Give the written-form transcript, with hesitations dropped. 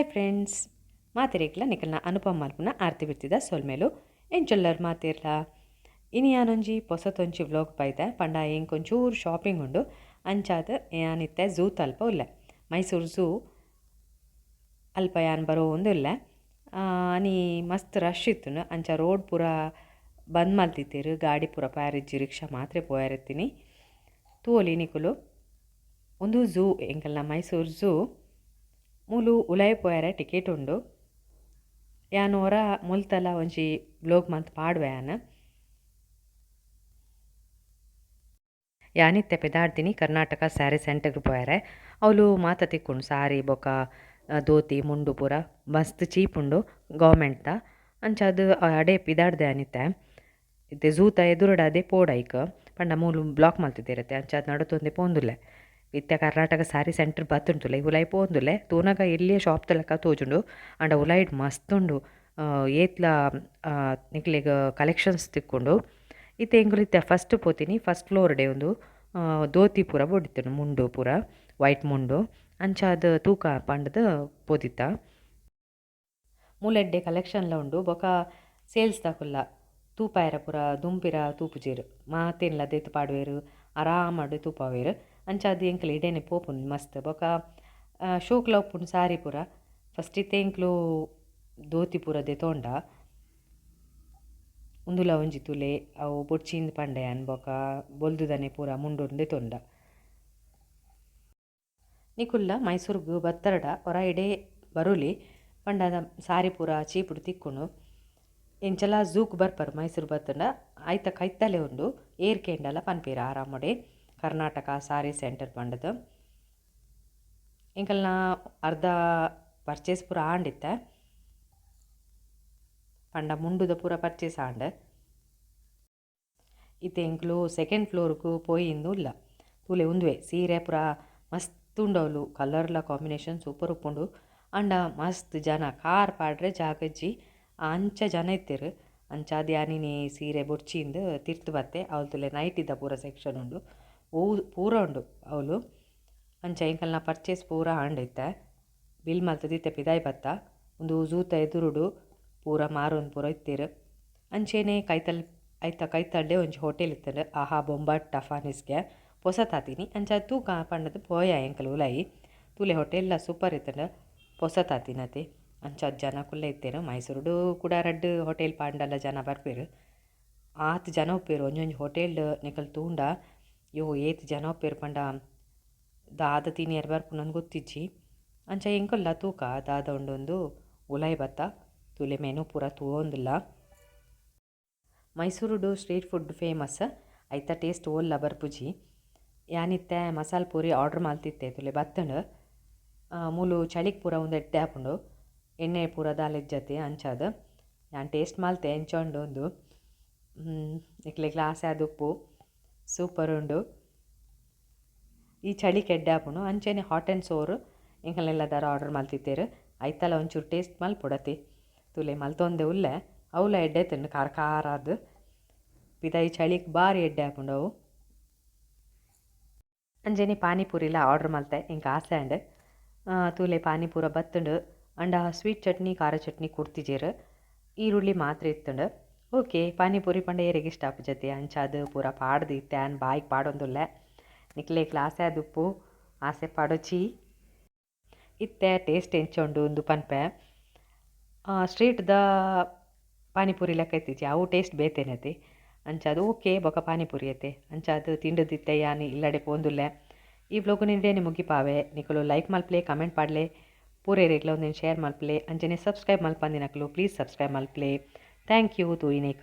Hi friends, ಮಾತೆರೆಗ್ಲ ನಿಕಲ್ನ ಅನುಪಮ ಮಲ್ಪುನ ಆರ್ತಿ ಬಿರ್ತಿದ ಸೊಲ್ಮೆಲು. ಎಂಚೊಲ್ಲರ್ ಮಾತೆರ್ಲ? ಇನಿ ಯಾನೊಂಜಿ ಪೊಸತೊಂಜಿ ವ್ಲಾಗ್ ಬೈದೆ. ಪಂಡ ಎಂಕೊಂಚೂರು ಶಾಪಿಂಗ್ ಉಂಡು. ಅಂಚಾದ್ ಯಾನಿತ್ತೆ ಝೂ ತಲ್ಪ ಉಲ್ಲೆ. ಮೈಸೂರು ಝೂ ಅಲ್ಪ ಯಾನ್ ಬರೋಂದುಲ್ಲೆ. ಆನಿ ಮಸ್ತ್ ರಶ್ ಇತ್ತುಂಡು. ಅಂಚ ರೋಡ್ ಪೂರ ಬಂದ್ ಮಲ್ತಿತ್ತೆರ್. ಗಾಡಿ ಪೂರ ಪೋಯೆರಿಜ್ಜಿ, ರಿಕ್ಷಾ ಮಾತ್ರ ಪೋಯೆರಿತ್ತಿನಿ. ತೂವೊಲಿ ನಿಕುಲು, ಉಂದು ಝೂ, ಎಂಕಲ್ನ ಮೈಸೂರು ಝೂ. ಮೂಲು ಉಲಾಯಿ ಪೋಯೆರೆ ಟಿಕೆಟ್ ಉಂಡು. ಯಾನ್ ಒರ ಮುಲ್ತಲ ಒಂಜಿ ವ್ಲೋಗ್ ಮಲ್ತ್ ಪಾಡುವೆ ಯಾನ್. ಯಾನಿತ್ತೆ ಪಿದಾಡ್ದಿನಿ ಕರ್ನಾಟಕ ಸ್ಯಾರಿ ಸೆಂಟರ್ಗ್ ಪೋಯೆರೆ. ಅವುಲು ಮಾತ ತಿಕ್ಕುಂಡು, ಸಾರಿ ಬೊಕ ಧೋತಿ, ಮುಂಡು ಪೂರ ಮಸ್ತ್ ಚೀಪ್ ಉಂಡು ಗೌರ್ಮೆಂಟ್ದ. ಅಂಚಾದ್ ಅಡೆ ಪಿದಾಡ್ದೆ ಯಾನಿತ್ತೆ. ಇತ್ತೆ ಝೂತ ಎದುರುಡಾದೆ ಪೋಡು ಐಕ್. ಪಂಡ ಮೂಲು ಬ್ಲಾಕ್ ಮಲ್ತಿದ್ದೆರತ್ತೆ, ಅಂಚಾದ್ ನಡತೊಂದೆ ಪೋಂದುಲ್ಲೆ. ಇತ್ತೆ ಕರ್ನಾಟಕ ಸ್ಯಾರಿ ಸೆಂಟರ್ ಬತ್ತುಂತುಲೆ, ಉಲಾಯಿ ಪೋಂದುಲ್ಲೆ. ತೂನಗ ಎಲ್ಯ ಶಾಪ್ ದ ಲೆಕ್ಕ ತೋಜುಂಡು, ಆಂಡ ಉಲಾಯಿಡ್ ಮಸ್ತ್ ಉಂಡು. ಏತ್ಲ ನಿಕ್ಲೆಗ್ ಕಲೆಕ್ಷನ್ಸ್ ತಿಕ್ಕುಂಡು. ಇತ್ತೆ ಎಂಕುಲು ಇತ್ತೆ first Pothineni first floor day. ಉಂದು ಧೋತಿ ಪೂರ ಬೋಡಿತ್ತುಂಡು, ಮುಂಡು ಪೂರ, ವೈಟ್ ಮುಂಡು. ಅಂಚಾದ್ ತೂಕ ಪಂಡ್ದ್ ಪೋದಿತ್ತ. ಮೂಲು ಎಡ್ಡೆ ಕಲೆಕ್ಷನ್ಲ ಉಂಡು. ಬೊಕ ಸೇಲ್ಸ್ ದಕುಲ್ಲ ತೂಪಾಯೆರೆ ಪೂರ ದುಂಪಿರ ತೂಪುಜೆರ್, ಮಾತೆನ್ಲ ದೆತ್ತ್ ಪಾಡುವೆರ್, ಆರಾಮಡ್ ತೂಪಾವೆರ್. ಅಂಚಾದ್ ಎಂಕುಲು ಇಡೆನೆ ಪೋಪುನು ಮಸ್ತ್. ಬೊಕ ಶೋಕುಲ ಉಪ್ಪುಂಡು ಸಾರಿ ಪೂರ. ಫಸ್ಟ್ ಇತ್ತೆ ಎಂಕುಲು ಧೋತಿ ಪೂರ ದೆತೊಂಡ. ಉಂದುಲ ಒಂಜಿ ತೂಲೆ, ಅವು ಬೊಡ್ಚಿಂದ್ ಪಂಡೆ ಯಾನ್. ಬೊಕ ಬೊಲ್ದುದನೆ ಪೂರ ಮುಂಡುನ್ ದೆತೊಂಡ. ನಿಕುಲ್ಲ ಮೈಸೂರುಗು ಬತ್ತರ್ಡ ಒರ ಇಡೆ ಬರೊಲಿ. ಪಂಡ ಸಾರಿ ಪೂರ ಚೀಪುಡು ತಿಕ್ಕುಂಡು. ಎಂಚಲ ಝೂಕ್ ಬರ್ಪರ್ ಮೈಸೂರು ಬತ್ತುಂಡ, ಐತ ಕೈತಲೇ ಉಂಡು. ಏರ್ ಕೇಂಡಲ ಪನ್ಪೆರ್ ಆರಾಮಡೆ ಕರ್ನಾಟಕ ಸಾರಿ ಸೆಂಟರ್ ಪಂಡುದು. ಎಂಕಲ್ನ ಅರ್ಧ ಪರ್ಚೇಸ್ ಪೂರ ಆಂಡಿತ್ತೆ. ಪಂಡ ಮುಂಡುದ ಪೂರ ಪರ್ಚೇಸ್ ಆಂಡ್. ಇತ್ತೆ ಎಂಕುಲು ಸೆಕೆಂಡ್ ಫ್ಲೋರ್ಗ್ ಪೋಯಿಂದು ಉಲ್ಲ. ತೂಲೆ, ಉಂದುವೆ ಸೀರೆ ಪೂರ ಮಸ್ತ್ ಉಂಡು. ಅವುಲು ಕಲರ್ಲ ಕಾಂಬಿನೇಷನ್ ಸೂಪರ್ ಉಪ್ಪುಂಡು. ಆಂಡ ಮಸ್ತ್ ಜನ, ಕಾರ್ ಪಾಡ್ರೆ ಜಾಗ ಇಜ್ಜಿ, ಅಂಚ ಜನ ಇತ್ತೆರ್. ಅಂಚಾದ್ ಯಾನಿನಿ ಸೀರೆ ಬೊಡ್ಚಿಂದ್ ತಿರ್ತ್ ಬತ್ತೆ. ಅವ್ಲು ತೂಲೆ, ನೈಟಿದ ಪೂರ ಸೆಕ್ಷನ್ ಉಂಡು. ಒವು ಪೂರ ಉಂಡು ಅವುಲು. ಅಂಚ ಎಂಕಲ್ನ ಪರ್ಚೇಸ್ ಪೂರ ಆಂಡ್. ಇತ್ತೆ ಬಿಲ್ ಮಲ್ತುದು ಇತ್ತೆ ಪಿದಾಯಿ ಬತ್ತ. ಉಂದು ಝೂತ ಎದುರುಡು ಪೂರ ಮಾರೊಂದು ಪೂರ ಇತ್ತೆರ್. ಅಂಚೆನೆ ಕೈತಲ್, ಐತ ಕೈತಲ್ಡೆ ಒಂಜಿ ಹೋಟೆಲ್ ಇತ್ತುಂಡು, ಆಹಾ ಬೊಂಬಾಟ್ ಟಫಾನಿಸ್ಗೆ. ಪೊಸತಾತಿನಿ, ಅಂಚ ತೂಕ ಪಂಡುದು ಪೋಯ ಎಂಕುಲು ಉಲಾಯಿ. ತೂಲೆ, ಹೋಟೆಲ್ಲ ಸೂಪರ್ ಇತ್ತುಂಡು. ಪೊಸತಾತಿನತೆ, ಅಂಚ ಜನಕುಲ್ಲ ಇತ್ತೆರ್. ಮೈಸೂರುಡು ಕೂಡ ರಡ್ಡ್ ಹೋಟೆಲ್ ಪಾಂಡಲ ಜನ ಬರ್ಪೆರ್. ಆತ್ ಜನ ಉಪ್ಪೆರ್ ಒಂಜೊಂಜಿ ಹೋಟೆಲ್. ನಿಕುಲು ತೂಂಡ ಯೋ ಏತ್ ಜನ ಉಪ್ಪೆರ್ ಪಂಡ, ದಾದ ತಿನಿಯೆರೆ ಬರ್ಪುನಂದ್ ಗೊತ್ತಿಜ್ಜಿ. ಅಂಚ ಎಂಕುಲ್ಲ ತೂಕ ದಾದ ಉಂಡೊಂದು ಉಲಾಯಿ ಬತ್ತ. ತೂಲೆ, ಮೆನು ಪೂರ ತೂವೊಂದುಲ್ಲ. ಮೈಸೂರುಡು street food famous. ಐತ ಟೇಸ್ಟ್ ಓಲ್ಲ ಬರ್ಪುಜಿ. ಯಾನಿತ್ತೆ ಮಸಾಲೆ ಪೂರಿ ಆರ್ಡ್ರ್ ಮಲ್ತಿತ್ತೆ. ತೂಲೆ, ಬತ್ತುಂಡು. ಮೂಲು ಚಳಿಕ್ ಪೂರ ಉಂದು ಎಡ್ಡೆ ಆಪುಂಡು. ಎಣ್ಣೆ ಪೂರ ದಾಲ ಇಜ್ಜತೆ. ಅಂಚಾದ್ ಯಾನ್ ಟೇಸ್ಟ್ ಮಲ್ತೆ, ಎಂಚ ಉಂಡು ಉಂದು. ನಿಕ್ಲೆಗ್ಲ ಆಸೆ ಆದುಪ್ಪು. ಸೂಪರ್ ಉಂಡು. ಈ ಚಳಿಕ್ ಎಡ್ಡೆ ಆಪುಂಡು. ಅಂಚೆನೆ ಹಾಟ್ ಆ್ಯಂಡ್ ಸೋರ್ ಎಂಕಲ್ನೆಲ್ಲದಾರ ಆರ್ಡರ್ ಮಲ್ತಿತ್ತೆರ್. ಐತಲ ಒಂಚೂರು ಟೇಸ್ಟ್ ಮಲ್ಪೊಡತೆ. ತೂಲೆ, ಮಲ್ತೊಂದೆ ಉಲ್ಲೆ. ಅವುಲ ಎಡ್ಡೆ ಇತ್ತುಂಡು, ಖಾರ ಖಾರಾದ್. ಪಿದಾಯಿ ಚಳಿಕ್ ಬಾರಿ ಎಡ್ಡೆ ಆಪುಂಡು ಅವು. ಅಂಚೆನೆ ಪಾನಿಪುರಿಲ ಆರ್ಡರ್ ಮಲ್ತೆ, ಎಂಕ್ ಆಸೆ ಆಂಡ್. ತೂಲೆ, ಪಾನಿಪೂರ ಬತ್ತುಂಡು. ಅಂಡ ಸ್ವೀಟ್ ಚಟ್ನಿ, ಖಾರ ಚಟ್ನಿ ಕೊರ್ತಿಜೆರ್, ಈರುಳ್ಳಿ ಮಾತ್ರ ಇತ್ತುಂಡು. ಓಕೆ, ಪಾನಿಪುರಿ ಪಂಡ ಏರೆಗ್ ಇಷ್ಟ ಆಪುಜತೆ? ಅಂಚಾದ್ ಪೂರ ಪಾಡ್ದು ಇತ್ತೆ ಆನ್ ಬಾಯಿಗ್ ಪಾಡೊಂದುಲ್ಲೆ. ನಿಕ್ಲೆಗ್ಲ ಆಸೆ ಆದುಪ್ಪು, ಆಸೆ ಪಾಡೊಚಿ. ಇತ್ತೆ ಟೇಸ್ಟ್ ಎಂಚ ಉಂಡು ಉಂದು ಪನ್ಪೆ. ಸ್ಟ್ರೀಟ್ದ ಪಾನಿಪುರಿ ಲೆಕ್ಕ ಇತ್ತಿಜಿ ಅವು, ಟೇಸ್ಟ್ ಬೇತೆನತೆ. ಅಂಚಾದ್ ಓಕೆ. ಬೊಕ ಪಾನಿಪುರಿ ಐತೆ. ಅಂಚಾದ್ ತಿಂಡದಿತ್ತೆ ಯಾನ್ ಇಲ್ಲಡೆ ಪೋಂದುಲ್ಲೆ. ಈ ವ್ಲೋಗ್ ಇಡೇನೆ ಮುಗಿಪಾವೆ. ನಿಕುಲು ಲೈಕ್ ಮಲ್ಪಲೆ, ಕಮೆಂಟ್ ಪಾಡ್ಲೆ, ಪೂರೆರೆಗ್ಲ ಒಂದೆನ್ ಶೇರ್ ಮಲ್ಪಲೆ. ಅಂಚನೆ ಸಬ್ಸ್ಕ್ರೈಬ್ ಮಲ್ಪಂದಿನಕುಲು ಪ್ಲೀಸ್ ಸಬ್ಸ್ಕ್ರೈಬ್ ಮಲ್ಪಲೆ. Thank you ತೂಯಿನೇಕ.